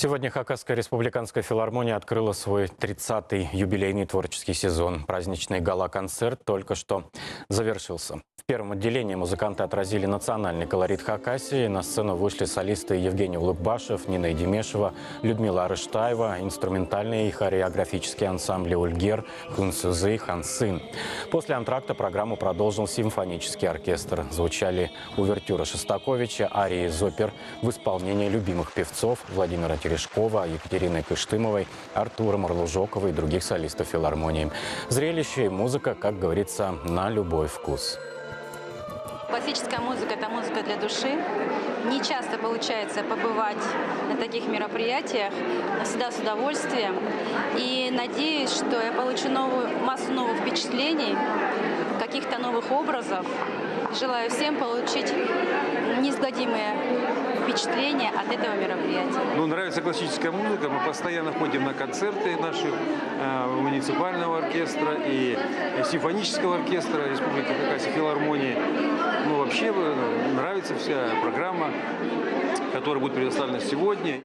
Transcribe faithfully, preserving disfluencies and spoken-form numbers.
Сегодня Хакасская республиканская филармония открыла свой тридцатый юбилейный творческий сезон. Праздничный гала-концерт только что завершился. В первом отделении музыканты отразили национальный колорит Хакасии. На сцену вышли солисты Евгений Улугбашев, Нина Идимешева, Людмила Арыштаева, инструментальные и хореографические ансамбли «Ульгер», «Хун Сузы», «Хан Сын». После антракта программу продолжил симфонический оркестр. Звучали увертюры Шостаковича, арии из опер в исполнении любимых певцов Владимира Терешкова, Екатерины Кыштымовой, Артура Марлужокова и других солистов филармонии. Зрелище и музыка, как говорится, на любой вкус. Классическая музыка — это музыка для души. Не часто получается побывать на таких мероприятиях, но всегда с удовольствием. И надеюсь, что я получу новую массу новых впечатлений, каких-то новых образов. Желаю всем получить неизгладимые впечатления от этого мероприятия. Ну, нравится классическая музыка. Мы постоянно ходим на концерты наших, э, муниципального оркестра и симфонического оркестра Республики Хакасия, филармонии. Ну, вообще, э, нравится вся программа, которая будет предоставлена сегодня.